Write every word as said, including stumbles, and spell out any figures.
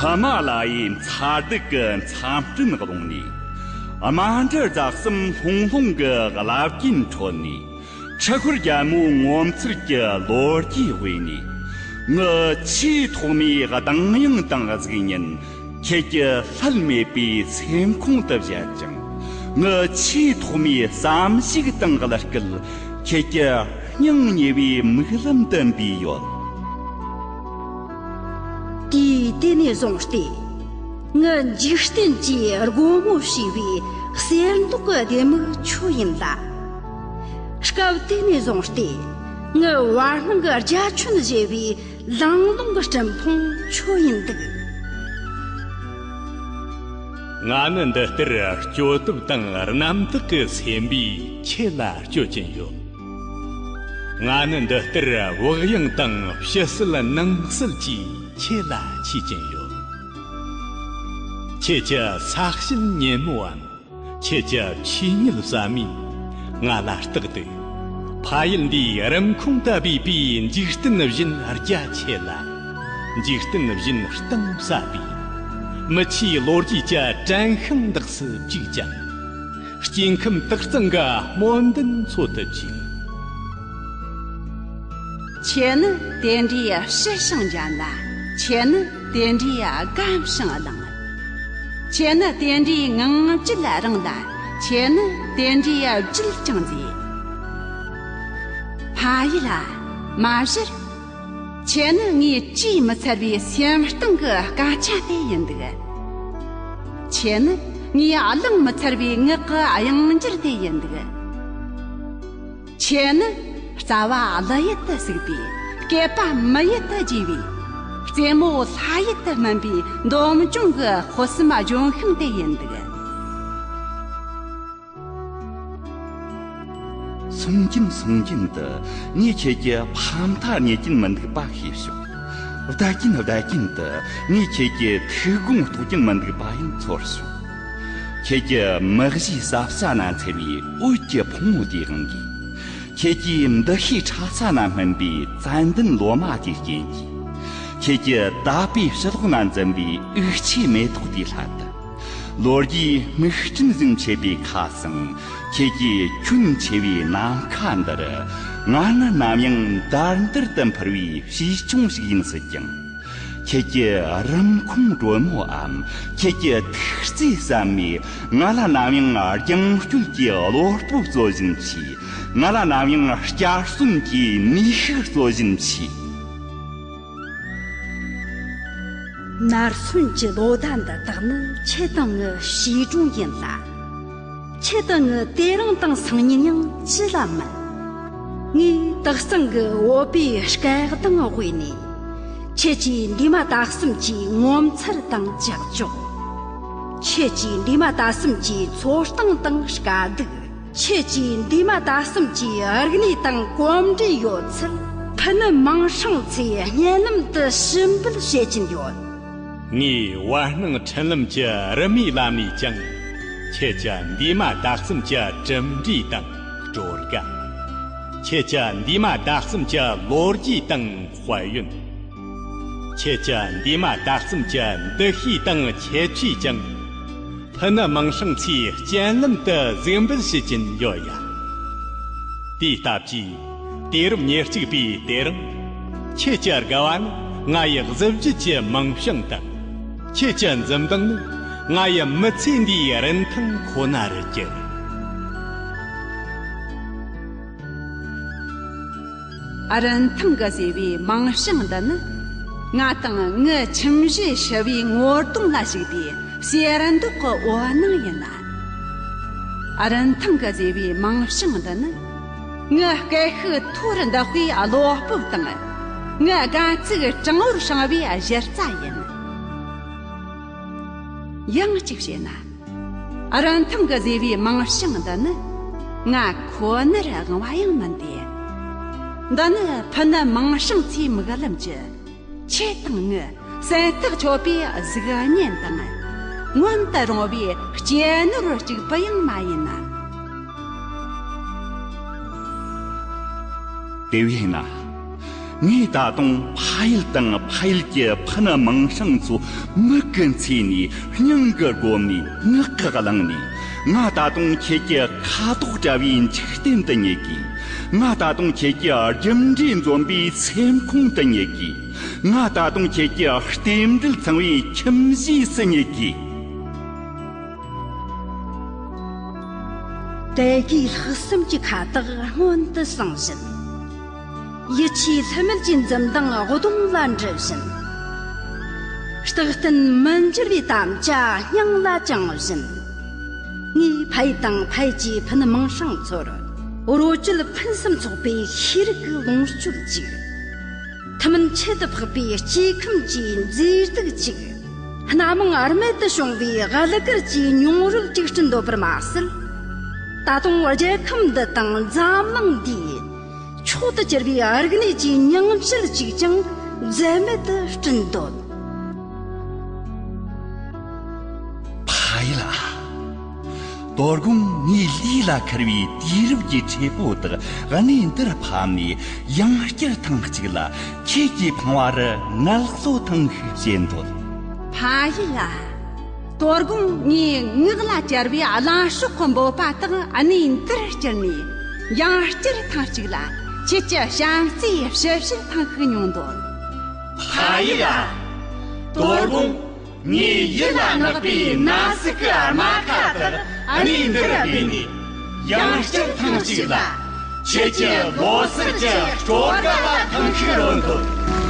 ཧི་མ་ལ་ཡའི་མཚར་སྡུག་གི་མཚམས་སྤྲིན་བརློངས་ནས། རྨ་འབྲི་རྫ་གསུམ་ལྷུང་ལྷུང་གི་རླབས་རྒྱུན་ཁྲོད་ནས། འཕྲུལ་འཁོར་རྒྱལ་མོའི་ངོ་མཚར་གྱི་ལོ་རྒྱུས་དབུས་ནས། ངའི་ཆེས་ཐོག་མའི་གདངས་དབྱངས་དང་གཟུགས་བརྙན། ཁྱེད་ཀྱི་ལྷད་མེད་པའི་སེམས་ཁོང་དུ་བཞད་ཅིང་། ངའི་ཆེས་ཐོག་མའི་བསམ་གཞིག་དང་གླུ་སྐད། ཁྱེད་ཀྱི་སྙིང་ཉེ་བའི་མིག་ལམ་དུ་འབུས་ཡོད། དུས་དེ་ནས་བཟུང་སྟེ། ངའི་འཇིག་རྟེན་གྱིས་སྒོ་མོ་ཕྱེ་བའི་གསེར་མདོག་གི་ལྡེ་མིག་ཁྱོད་ཡིན་ལ། སྐབས་དེ་ནས་བཟུང་སྟེ། ངའི་བར་སྣང་གི་རྒྱ་ཁྱོན་བཞད་པའི་ལང་ལོང་གི་སྤྲིན་ཕུང་ཁྱོད་ཡིན་འདུག། ང་ནི་འདི་ལྟར་སྐྱོ་སྟོབས་དང་རྣམ་དག་གི་སེམས་པས་ཁྱེད་ལ་སྐྱོ་གིན་ཡོད། ང་ནི་འདི་ལྟར་བག་ཡངས་དང་ཕྱི་གསལ་ནང་གསལ་གྱིས་ཁྱེད་ལ་འཆི་གིན་ཡོད། ཁྱེད་ཀྱི་ས་གཞི་ཉེ་མོའམ། ཁྱེད་ཀྱི་ཆོས་ཉིད་ཟབ་མོས་ང་ལ་རྟག་ཏུ། ཕ་ཡུལ་འདིའི་རིམ་ཁོང་དུ་སྦས་པའི་འཇིག་རྟེན་བཞིན་རྒྱ་ཆེ་ལ། འཇིག་རྟེན་བཞིན་གཏིང་ཟབ་པའི། མི་ཆེའི་ལོ་རྒྱུས་ཀྱི་དྲན་ཤིང་འདེགས་སུ་བཅུག་ཅིང་། སྐྱེ་ཁམས་དག་གཙང་གི་སྨོན་འདུན་འཚོལ་དུ་བཅུག། ཁྱེད་ནི་དེ་འདྲའི་ཕྱི་ཞིང་འཇམ་ལ། ཁྱེད་ནི་དེ་འདྲའི་སྒམ་ཞིང་ལངས། ཁྱེད་ནི་དེ་འདྲའི་ངང་རྒྱུད་རིང་ལ། ཁྱེད་ནི་དེ་འདྲའི་རྒྱུད་ཅིང་མཛེས། ཕ་ཡུལ་ལ་མ་གཞིར། ཁྱེད་ནི་ངའི་བཅོས་མི་ཚར་བའི་སེམས་གཏིང་གི་སྐད་ཆ་དེ་ཡིན་འདུག། ཁྱེད་ནི་ངའི་བླངས་མི་ཚར་བའི་ངག་གི་དབྱངས་འགྱུར་དེ་ཡིན་འདུག། ཁྱེད་ནི་རྩ་བ་གླུ་ཡུལ་དུ་ཟུག་པའི། སྐེད་པ་མི་ཡུལ་དུ་རྒྱས་པའི། རྩེ་མོ་ལྷ་ཡུལ་དུ་སྨིན་པའི་འདོམ་གྱོང་གི་དཔག་བསམ་ལྗོན་ཤིང་དེ་ཡིན་འདུག། སོང་གིན་སོང་གིན་དུ་ངས་ཁྱེད་ཀྱི་ཕ་མཐའ་རྙེད་ཀྱིན་མི་འདུག་པ་ཤེས་བྱུང་། བསྡད་ཀྱིན་བསྡད་ཀྱིན་དུ་ངས་ཁྱེད་ཀྱི་ཐུགས་དགོངས་རྟོགས་ཀྱིན་མི་འདུག་པ་ཡང་ཚོར་བྱུང་། ཁྱེད་ཀྱི་མི་གཞིའི་ཟབ་ས་ན་འཚེར་བའི་འོད་ཀྱི་ཕུང་བོ་དེའི་དབང་གིས། ཁྱེད་ཀྱི་འདུ་ཤེས་ཕྲ་ས་ན་སྨིན་པའི་ཙན་དན་ལོ་མ་དེའི་རྐྱེན་གྱིས། ཁྱེད་ཀྱི་དད་པའི་ཕྱི་ལོགས་ན་འཛུམ་པའི་འུག་ཆའི་མེ་ཏོག་དེའི་སླད་དུ། ལོ་རྒྱུས་སྨུག་སྤྲིན་བཞིན་མཆེད་པའི་ཁ་ཟང་། ཁྱེད་ཀྱི་ཁྱོན་ཆེ་བའི་ནམ་མཁའ་འདིར། ང་ནི་ནམ་ཡང་འདར་འདར་དུ་འཕུར་བའི་བྱིས་ཆུང་ཞིག་ཡིན་སྲིད་ཀྱང་། ཁྱེད་ཀྱི་རིན་གོང་དྲོན་མོའམ། ཁྱེད་ཀྱི་ཐུགས་བརྩེ་ཟབ་མོས་ང་ལ་ནམ་ཡང་རྒྱང་སྐྱོད་ཀྱི་བློ་སྤོབས་སྩོལ་བཞིན་མཆིས། ང་ལ་ནམ་ཡང་བསྐྱར་གསོན་གྱི་ནུས་ཤུགས་སྩོལ་བཞིན་མཆིས། ནར་སོན་གྱི་ལོ་ཟླ་འདི་དག་ནི་ཁྱེད་དང་ངའི་བྱིས་སྒྲུང་ཡིན་ལ། ཁྱེད་དང་ངའི་དེ་རིང་དང་སང་ཉིན་ཡང་ཅི་ལ་མིན། ངས་དག་གཙང་གི་བོད་པའི་སྐད་གདངས་དབུས་ནས། ཁྱེད་ཀྱི་འདས་མ་ད་གསུམ་གྱི་ངོ་མཚར་དང་ཀྱག་ཀྱོག། ཁྱེད་ཀྱི་འདས་མ་ད་གསུམ་གྱི་འཚོ་སྟངས་དང་དཀའ་སྡུག། ཁྱེད་ཀྱི་འདས་མ་ད་གསུམ་གྱི་རིག་གནས་དང་གོམས་འདྲིས་ཡོད་ཚུལ། ཕུ་ནུ་མིང་སྲིང་ཚོས་སྙན་ལམ་དུ་ཞུ་འབུལ་བྱེད་ཀྱིན་ཡོད། ངའི་བར་སྣང་འཕྲིན་ལམ་གྱི་རི་མོའི་ལམ་ནས་ཀྱང་། ཁྱེད་ཀྱི་འདས་མ་ད་གསུམ་གྱི་གྲུབ་འབྲས་དང་སྤྲོ་དགའ། ཁྱེད་ཀྱི་འདས་མ་ད་གསུམ་གྱི་ལོ་རྒྱུས་དང་དཔལ་ཡོན། ཁྱེད་ཀྱི་འདས་མ་ད་གསུམ་གྱི་འདུ་ཤེས་དང་ཁྱད་ཆོས་ཀྱང་། ཕུ་ནུ་མིང་སྲིང་ཚོས་སྤྱན་ལམ་དུ་གཟིགས་འབུལ་བྱེད་ཀྱིན་ཡོད་ཡ། དེའི་སྟབས་ཀྱིས། དུས་རབས་ཉེར་གཅིག་པའི་དེ་རིང་། ཁྱེད་ཀྱི་དགའ་བ་ནི་ང་ཡི་གཟི་བརྗིད་ཀྱི་མིང་བྱང་དང་། ཁྱེད་ཀྱི་འཛུམ་མདངས་ནི་ང་ཡི་མི་ཚེ་འདིའི་རིན་ཐང་ཁོ་ན་རུ་གྱུར། རིན་ཐང་གི་ཟེར་བའི་མིང་བྱང་འདི་ནི། ང་དང་ངའི་ཁྱིམ་གཞིས་ཞི་བའི་ངོ་གདོང་ལ་ཞུགས་པའི་གསེར་མདོག་གི་འོད་སྣང་ཡིན་ལ། རིན་ཐང་གི་ཟེར་བའི་མིང་བྱང་འདི་ནི། ངའི་སྐད་ཤུགས་མཐོ་རུ་འདེགས་པའི་བློ་སྤོབས་དང་། ངའི་དགའ་ཚིག་གྲང་བོར་བྱང་བའི་གཞི་རྩ་ཡིན། ཡང་གཅིག་བཤད་ན། རིན་ཐང་གི་ཟེར་བའི་མིང་བྱང་འདི་ནི། ང་ཁོ་ནར་དབང་བ་ཡང་མིན་ཏེ། འདི་ནི་ཕུ་ནུ་མིང་སྲིང་ཚོའི་མིག་ལམ་གྱི། ཁྱེད་དང་ངའི་སེམས་ཐག་ཆོད་པའི་གཟུགས་བརྙན་དང་། མངོན་དུ་རུང་བའི་སྐྱེས་ནོར་གཅིག་པུ་ཡང་མ་ཡིན་ན། དེ་བས་ན། ངས་ད་དུང་ཕ་ཡུལ་དང་ཕ་ཡུལ་གྱི་ཕུ་ནུ་མིང་སྲིང་ཚོ་མིག་གི་མཚོན་ནས། སྙིང་གི་སྒོམ་ནས། ངག་གི་གླེང་ནས། ང་ད་དུང་ཁྱེད་ཀྱི་ཁ་དོག་བཀྲ་བའི་འཇིག་རྟེན་དུ་རྙེད་དགོས། ང་ད་དུང་ཁྱེད་ཀྱི་རྒྱུ་འབྲས་འཛོམས་པའི་སེམས་ཁོང་དུ་རྙེད་དགོས། ང་ད་དུང་ཁྱེད་ཀྱི་རྟེན་འབྲེལ་ཚང་བའི་ཁྱིམ་གཞིས་སུ་རྙེད་དགོས། དད་གུས་ལྷག་བསམ་གྱི་ཁ་དོག་སྔོན་དུ་སངས་བཞིན། ཡིད་ཆེས་ལྷད་མེད་ཀྱི་འཛུམ་མདངས་གདོང་ལ་འགྲིབ་བཞིན། རྟག་བརྟན་མི་འགྱུར་བའི་དམ་བཅའ་སྙིང་ལ་བཅངས་བཞིན། ངས་ཕ་ཡུལ་དང་ཕ་ཡུལ་གྱི་ཕུ་ནུ་མིང་སྲིང་ཚོར་རོ་བཅུད་ཕུན་སུམ་ཚོགས་པའི་ཤེས་རིག་གི་ལོངས་སྤྱོད་ཅིག། ཐུན་མིན་ཁྱད་དུ་འཕགས་པའི་སྐྱེ་ཁམས་ཀྱི་མཛེས་སྡུག་ཅིག། སྣ་མང་རྨད་དུ་བྱུང་བའི་དབུ་གར་གྱི་མྱོང་རོལ་ཅིག་བསྐྲུན་འདོད་པར་མ་ཟད། ད་དུང་རྒྱལ་ཁམས་འདི་དང་འཛམ་གླིང་འདིའི་མཆོག་ཏུ་གྱུར་པའི་རིག་གནས་ཀྱི་མྱིང་བྱད་ཅིག་ཀྱང་འཛད་མེད་དུ་བསྐྲུན་འདོད། ཕ་ཡུལ་ཨ། དོ་དགོང་ངའི་ལུས་ལ་འཁར་བའི་དུས་རབས་ཀྱི་ཁྲེ་པོ་དག་གནས་འདིར་ཕབ་ནས། ཡང་བསྐྱར་ཐེངས་གཅིག་ལ་ཁྱེད་ཀྱི་ཕང་བ་རུ་ངལ་གསོ་ཐེངས་ཤིག་བྱེད་འདོད། ཕ་ཡུལ་ལ། དོ་དགོང་ངའི་ངག་ལ་གྱར་བའི་གླང་ཤོག་གི་འབོད་པ་དག་གནས་འདིར་བསྐྱུར་ནས། ཡང་བསྐྱར་ཐེངས་གཅིག་ལ་ཁྱེད་ཀྱི་བྱམས་བརྩེའི་ཞབས་ཕྱི་ཐེངས་ཤིག་མྱོང་འདོད། ཕ་ཡུལ་ལ། དོ་དགོང་ངའི་ཡིད་ལ་བརྣག་པའི་ན་ཟུག་གི་རྨ་ཁ་དག་གནས་འདིར་སྦས་ནས། ཡང་བསྐྱར་ཐེངས་གཅིག་ལ་ཁྱེད་ཀྱི་ལོ་གསར་གྱི་སྤྲོ་དགའ་ལ་ཐེངས་ཤིག་རོལ་འདོད།